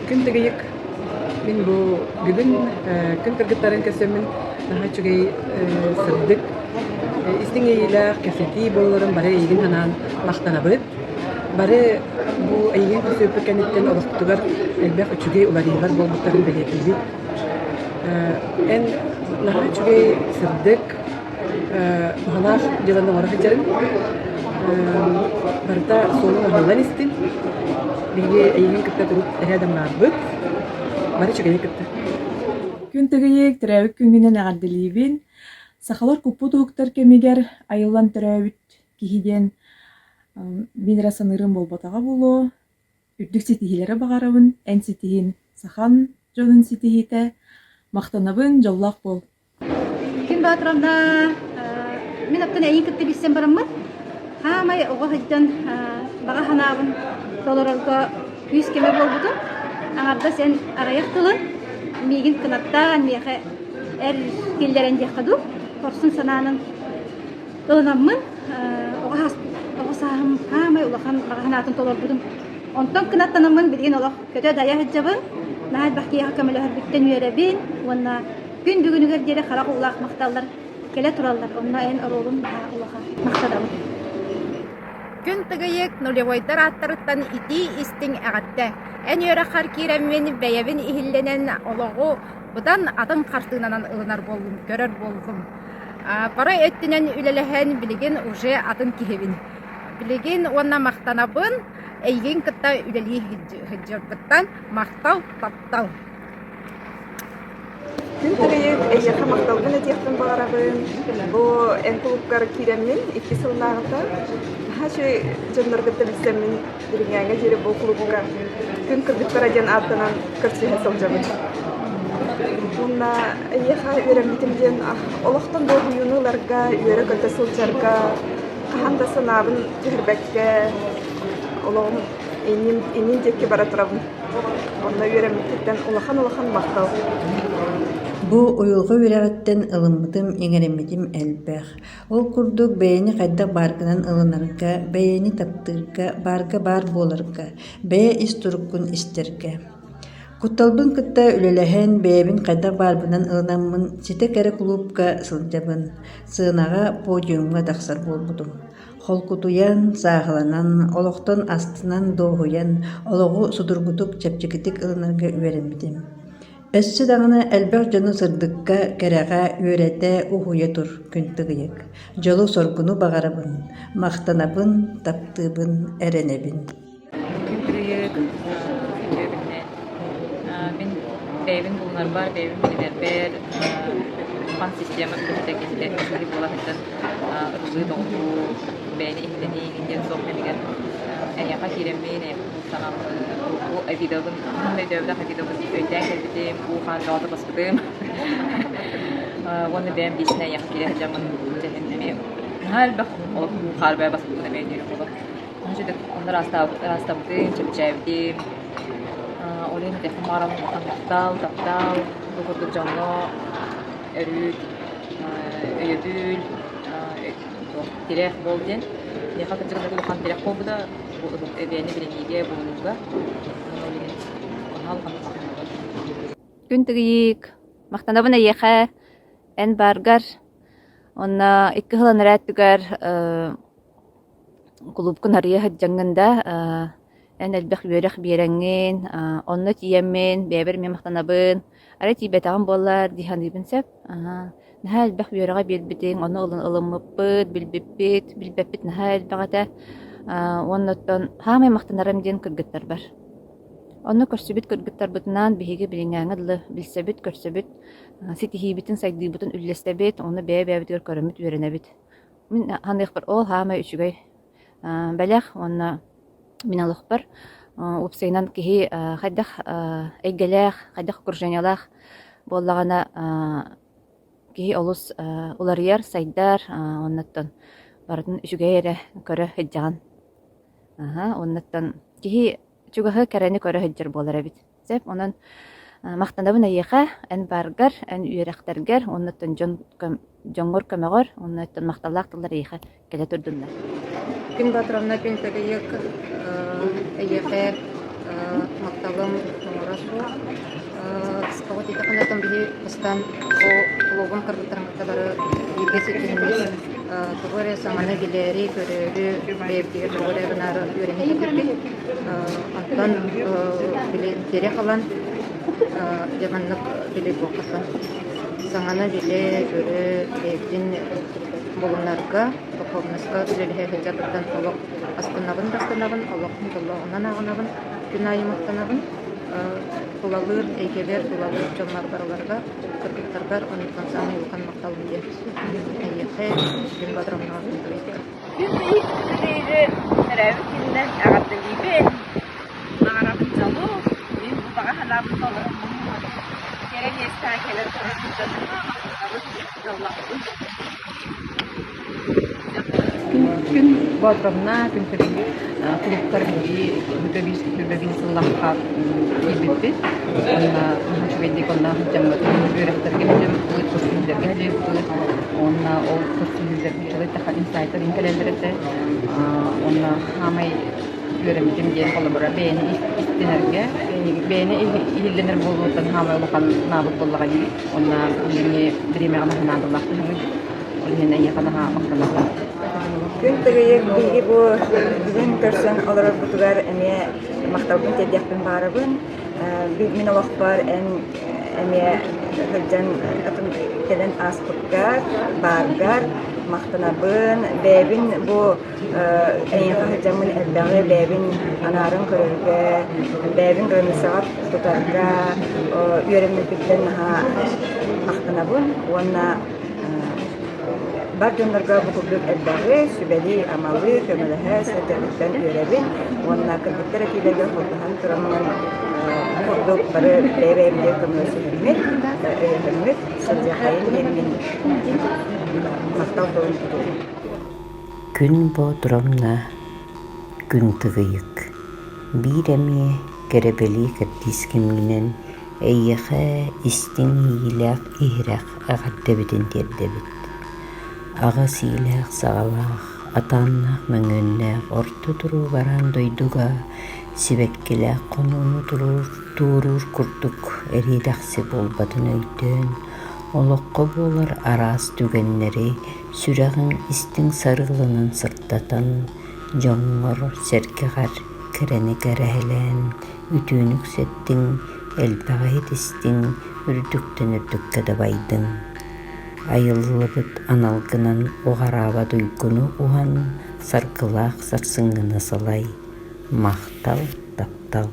Күн Тыгыйык мин бу бүгүн күн кыргыттарын көрсөммүн наһаа үчүгэй сырдык истиҥ иэйиилээх кэпсэтии буоларын бары эйигин санаан махтанабыт. Бары бу эйигин көрсүбүппүт кэнниттэн олохпутугар элбэх үчүгэй уларыйыылар буолбуттарын бэлиэтиибит. Эн наһаа үчүгэй сырдык Туһалаах дьыаланы оҥоро сылдьарыҥ. Барыта суолуҥ аһыллан истин. Биһиги эйигин кытта куруук рядом баарбыт. Бары үчүгэйи кытта. Күн Тыгыйык төрөөбүт күҥҥүнэн эҕэрдэлиибин. Сахалар куппут уһуктар кэмигэр айыллан төрөөбүт киһи диэн мин эрэ саныырым буолбатаҕа буолуо. Үрдүк ситиһиилэри баҕарабын, эн ситиһин, сахан дьонун ситиһиитэ. Махтанабын, дьоллоох буол. Күн Боотуровна, мин оттон эйигин кытта билсэн бараммын, хаамай оҕо сылдьан баҕа санаабын толорорго күүс-көмө буолбутум. Аҥардас эн аҕыйах тылын миигин кынаттаан миэхэ эр киллэрэн диэххэ дуу, хорсун санаанан ылынаммын оҕо сааһым хаамай улахан баҕа санаатын толорбутум. Онтон кынаттанаммын билигин олох көтө-дайа сылдьабын, наһаа элбэх киһиэхэ көмөлөһөрбүттэн үөрэбин уонна Күн бүгүнүгэр диэри харах уулаах махталлар кэлэ тураллар, онно эн оруолуҥ наһаа улахан. Махтанабын. Күн Тыгыйык нулевойдар ааттарыттан итии-истиҥ эҕэрдэ! Эн үөрэххэр киирэммин бэйэбин иһиллэнэн олоҕу быдан атын хартыынанан ылынар буоллум, көрөр буоллум. Бары өттүнэн үлэлэһэн билигин уже атын киһибин. Билигин уонна махтанабын эйигин кытта үлэлии сылдьарбыттан махтал, таптал. Күн Тыгыйык, эйиэхэ махталбын этиэхпин баҕарабын. Бу эн кулуупкар киирэммин икки сыллааҕыта наһаа үчүгэй дьоннору кытта билсэммин билиҥҥээҥҥэ диэри бу кулуупка Күн кыргыттара диэн ааттанан көрсүһэ сылдьабын. Уонна эйиэхэ үөрэммитим диэн олохтон дуоһуйууну ыларга, үөрэ-көтө сылдьарга, хаһан да санаабын түһэрбэккэ олоҕум иннин, иннин диэки бара турабын. Онно үөрэммиккиттэн улахан-улахан махтал. Бу уйулҕа үөрэҕиттэн ылыммытым, иҥэриммитим элбэх. Ол курдук бэйэни хайдах бааргынан ылынарга, бэйэни таптыырга, баарга баар буоларга, бэйэ ис туруккун истэргэ. Кутталбын кытта үлэлэһэн, бэйэбин хайдах баарбынан ылынаммын ситэ кэрэ кулуупка сылдьабын, сыанаҕа, подиумҥа тахсар буолбутум. Холкутуйан, сааһыланан, олохтон астынан, дуоһуйан, олоҕу судургутук, чэпчэкитик ылынарга үөрэммитим. Өссө даҕаны элбэх дьону сырдыкка, кэрэҕэ үөрэтэ, уһуйа тур күн тыгыйык. Дьолу-соргуну баҕарабын, махтанабын, таптыыбын, эрэнэбин. Күн тыгыйык үтүөбүннэ. Мин бэйэбин булунарбар, бэйэбин билинэрбэр улахан система үлэһитэ киһитэ киһи буола сылдьан ыллыы-доҕолуу, бэйэни иһиллэнии диэн суох кэмигэр эйиэхэ киирэммин, эйиэхэ саҥаммын, бу обидабын, өйдөөбөтөх обидабын өйдөөн кэлбитим, уу-хаан бөҕөтө баспытым. Уонна бэйэм лично эйиэхэ киирэ сылдьаммын дьэһин эмиэ наһаа элбэх олох уу-хаар бэйэ баспытын эмиэ өйдүүрүм олох. Онно ыраастабытым, чэпчээбитим. Ол иһин этиэхпин баҕарабын улахан махтал, таптал, бу курдук дьоҥҥо өрүү өйөбүл, тирэх буол диэн. Миэхэ кырдьык улахан тирэх буолбута бу эбээни билиниигэ, булунууга. Ол иһин наһаа улаханнык махтанабын. Күн Тыгыйык, махтанабын эйиэхэ, эн бааргар. Уонна икки сыл анараа өттүгэр Кулуупкун арыйа сылдьаҥҥын да, эн элбэх үөрэх биэрэҥҥин, онно тиийэммин, бэйэбэр эмиэ махтанабын. Арай тиийбэтэҕим буоллар дии саныыбын сөп. Наһаа элбэх үөрэҕи биэрбитиҥ, ону ылыммыппыт, билбиппит, билбэппит наһаа элбэх этэ. Уонна оттон саамай махтанарым диэн кыргыттарбар. Онно көрсүбүт кыргыттарбытынаан биһиги билиҥҥээҥҥэ дылы билсэбит, көрсөбүт, ситиһиибитин, сайдыыбытын үллэстэбит, ону бэйэ-бэйэбитигэр көрөммүт үөрэнэбит. Мин саныахпар ол саамай үчүгэй бэлэх уонна мин олохпор уопсайынан киһи хайдах эйгэлээх, хайдах окружениелаах буоллаҕына киһи олус уларыйар, сайдар уоннаттан барытын үчүгэй эрэ көрө сылдьаҕын. Аһа, уоннаттан киһи чугаһы кэрэни көрө сылдьар буолар эбит. Сөп, онон махтанабын эйиэхэ, эн бааргар, эн үөрэхтэргэр, уонна дьон дьоҥҥор көмөҕөр, уонна махталлаах тыллар эйиэхэ кэлэ турдуннар. Күн Батровна Пентагайык эйиэхэ. Махталым муҥура суох. Тоҕо диэтэххинэ, оттон биһи бастаан бу клубум кыргыттарын кытта бары бииргэ ситиһиннибит. Тугу эрэ саҥаны билээри, көрөөрү, бэйэбитигэр тугу эрэ гынаары үөрэнэ кэлбиппит. Онтон били тирэх ылан, дьэ маннык били буолбатах. Саҥаны билэ, көрө, бэйэбитин булунарга, духовноска үлэлэһэ сылдьарбыттан олох астынабын да астынабын, олох дьоллооҕунан ааҕынабын, күн аайы махтанабын. Тулалыыр эйгэбэр, тулалыыр дьоммор барыларыгар, кыргыттарбар онтон саамай улахан махталым диэн эйиэхэ, күн Бодромҥа күн Күн Тыгыйы төрөөбүт күнүнэн эҕэрдэлиибин! Баҕарабын дьолу, мин бу баҕа санаабын толороммун кэрэ миэстэҕэ кэлэн турар дьонума махтанабын, дьоллоохпун. Күн Боотуровна, күн Тыгыйы клубтар биһиги биир сыллаахха киирбиппит. Уонна наһаа үчүгэйдик онно сылдьаммыт үөрэхтэргэ сылдьыбыппыт, көрсүһүүлэргэ сылдьыбыппыт. Уонна ол көрсүһүүлэргэ үчүгэй инсайтар кэлэллэр этэ. Уонна саамай үөрэммитим диэн холобура бэйэни истинэргэ, бэйэни иһиллэнэр буолууттан саамай улахан наабыт буоллаҕа дии. Уонна билиҥҥи бириэмэҕэ наһаа наадалаах быһыыбыт. Ол иһин эйиэхэ наһаа махтанабын. Күн Тыгыйык биһиги бу бүгүн көрсөн олорорбутугар эмиэ махталбын тиэрдиэхпин баҕарабын. Мин олохпор эн эмиэ сылдьан кэлэн ааспыккар, бааргар махтанабын. Бэйэбин бу эйиэхэ сылдьаммын элбэҕи бэйэбин анааран көрөргө, бэйэбин границаҕа тутарга үөрэммиппиттэн наһаа махтанабын уонна Бар дьоннорго бу курдук элбэҕи сүбэлии-амалыы, көмөлөһө сылдьарбыттан үөрэбин уонна кыргыттар этиилэригэр холбоһон тураммын бу курдук бары бэйэ-бэйэбитигэр көмөлөсүһэммит, өйөһөммүт сылдьыаххайын диэммин махтал тылын тутуһун. Күн Боотуровна күн тыгыйык, биир эмиэ кэрэбэлии кэрдиис кэмҥинэн Эйиэхэ истиҥ иэйиилээх иһирэх эҕэрдэбитин тиэрдэбит. Аҕыс иилээх-саҕалаах, атааннаах-мөҥүөннээх орто туруу бараан дойдуга сибэккилээх хонууну туоруур курдук эриэдэхси буолбатын өйдөөн, олоххо буолар араас түгэннэри сүрэҕиҥ истиҥ сарыалынан сырдатан, дьоҥҥор-сэргэҕэр кэрэни кэрэһэлээн, Үтүөнү үксэттиҥ, элбэҕи иһитистиҥ, үрдүктэн үрдүккэ дабайдыҥ. Айыллыбыт аналгынан уҕараабат уйгуну уһан, саргылаах сарсыҥҥыны салай. Махтал, таптал.